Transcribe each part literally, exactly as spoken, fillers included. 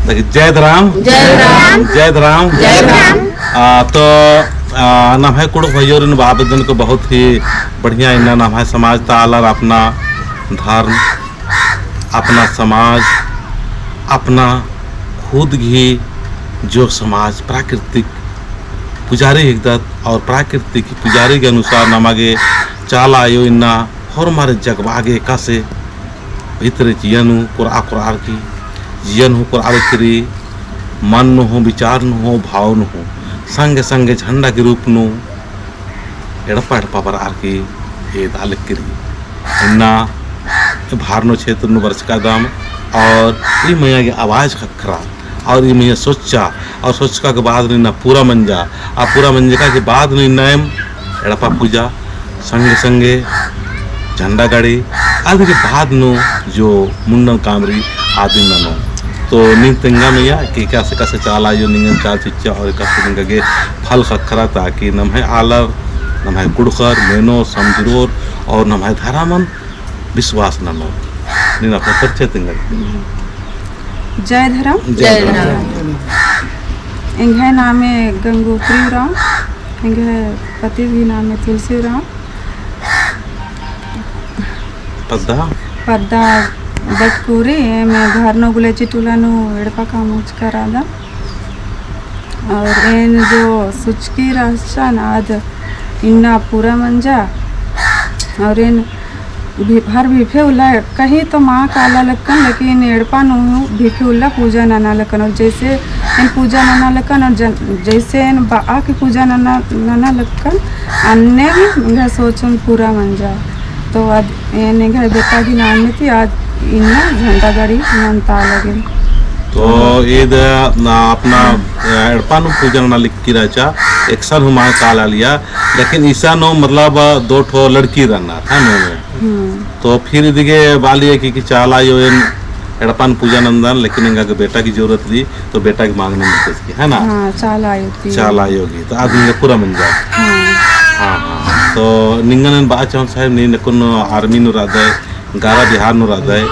जय धरम। जय धरम। जय धरम। जय धरम। आ, तो, आ, नम्है कुँड़ुख़ भइयोरिन बाबदन को बहुत ही बढ़िया इन्ना नम्है समाज ता आलर अपना धर्म, अपना समाज, अपना खुद गही जो समाज प्राकृतिक पुजारी हिकदत और प्राकृतिक पुजारी के अनुसार नमा गे चाला आयो इन्ना होरमारे जगबआ गे एकासे भितरे जिया नू कोरआ कोरआर की, जिया नू कोरआ लगी रई, मन नू हूँ, विचार नू हूँ, भाव नू हूँ, संगे संगे झंडा के रूप नू एड़पा एड़पा बरआर की एदआ लगी रई। इन्ना भारनो क्षेत्र नू बरचकादम और ई मइया गे आवाज ख़क्खरा और ई मइया सोच्चा और सोचका के बाद नू इन्ना पूरा मंजा। आ पूरा मंजका के बाद नू इन्ना एम एड़पा पूजा संगे संगे झंडा गाड़ी, अदी के बाद नू जो मुंडन काम रई आदिन ननो। तो नीन तेंगा मइया कि एकासे एकासे चाला आयो निंगन चाल चिच्चा और एकासे निंगा गे फल ख़क्खरा ताकि नम्है आलर, नम्है कुँड़ुख़र, मेनोर, समझरोर और नम्है धरमन विश्वास ननोर। नीन अपना परिचय तेंगा। जय धरम। जय धरम। एंग्है नामे गंगोत्री उराँव, एंग्है पति गही नामे तुलसी उराँव। पद्दा? पद्दा बटकुरी, एम भारनो गुलेची टोला नू एड़पा काम उचका रअदम। और एन जो सुचकी रहचन आद इन्ना पूरा मंजा। और एन भी-, हर बिफे उल्ला कहीं तो मा काला लक्कन, लेकिन एड़पा नू बिफे उल्ला पूजा नना लक्कन। और जैसे एन पूजा नना लक्कन और जन-, जैसे एन बआ के पूजा नना, नना लक्कन, अन्ने एंग्है सोचन पूरा मंजा। तो आद एन एंग्है बेटा गही नामे ती आद इन्ना झंडा गाड़ी नन्ता लगे। तो ईद ना अपना, अ, एड़पा नू पूजा नना लगी रहचा, एकसन हूँ मा काला लिया, लेकिन इसन हूँ मतलब दो ठो लड़की रअनर, है ना? हम्म। तो फिर इदिगे बाली है कि, कि चाला आयो एन एड़पन पूजा नन्दन, लेकिन एंगा गे बेटा की जरूरत रई, तो बेटा की मांग नन्दन की, है ना? हाँ, चाला आयो ती। चाला आयो की, तो आद एंगा पूरा मंजा। हाँ। हाँ, हाँ। तो निंगन एन बआ चाहन साहेब, नीन अक्कुन army नू रअदय, गारा बिहार नू रअदय,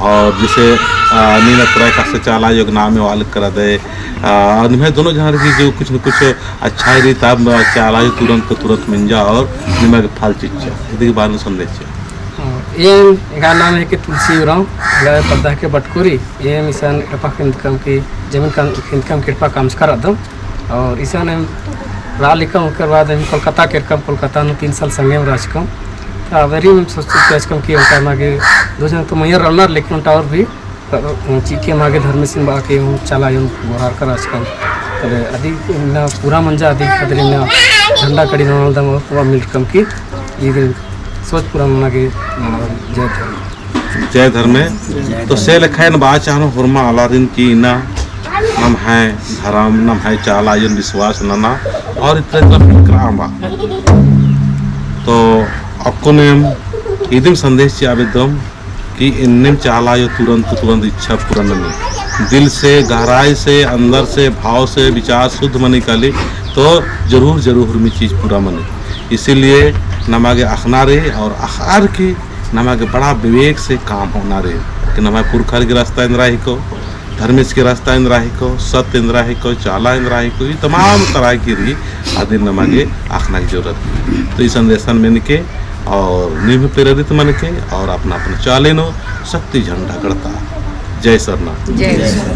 और जैसे, आ, नीन अत्रा एकासे चाला आयो गे नामे वाल करदय, आ, निम्है दोनों झनर की जो कुछ न कुछ अच्छा ही रई, तब चाला आयो तुरंत के तुरंत मंजा और निम्है गे फल चिच्चा। इदी के बारे में संदेश चिआ। हाँ, एम, एंग्है नाम है कि तुलसी उराँव, एंग्है पद्दा के बटकुरी, एम इसन एड़पा खिंदकम की, जमीन का खिंदकम की एड़पा काम उचका रअदम। और इसन एम रआ लिक्कम, ओकर बाद एम कोलकाता केरकम, कोलकाता नू तीन साल संगे एम रहचकम। तो अबरी एम सोच, सोचकम कि ओन्टा मा गे दो झन तो मइय्याँ रअनर, लेकिन ओन्टा और भी चिके मा गे धर्मेसिन बआ के हूँ चाला आयोन गोहरारका रहचकम। तले अदी इन्ना पूरा मंजा, अदी खातिर इन्ना झंडा गाड़ी ननालदम और पूरा मिलकम की ईद सोच पूरा नना गे ननालदम। जय धर्म। जय धर्मे। तो से लेखा एन बआ चाहनो होरमा आलारिन की इन्ना नम्है धरम, नम्है चाला आयोन विश्वास नना और इतरा इतरा फिक्र अम्बा। तो अक्कुन एम इदिम संदेश चिआ बेद्दम कि एन्नेम चाला आयो तुरंत तुरंत इच्छा पूरा ननी। दिल से, गहराई से, अंदर से, भाव से, विचार शुद्ध मनी काली, तो जरूर, जरूर हुरमी चीज पूरा मनी। इसीलिए नमा गे अख़ना रई और अख़अर की नमा गे बड़ा विवेक से काम होना रई। कि नम्है पुरखर की रास्ता एन्दरा हिको, धर्मेस की रास्ता एन्दरा हिको, सत्य एन्दरा हिको, चाला एन्दरा हिको, ई तमाम तरह की रई, अदिन नमा गे अख़ना की जरूरत रई। तो ई संदेशन मेनके और नीम प्रेरित मनके और अपना अपना चाले नू शक्ति झंडा गड़ता। जय सरना। जय सरना।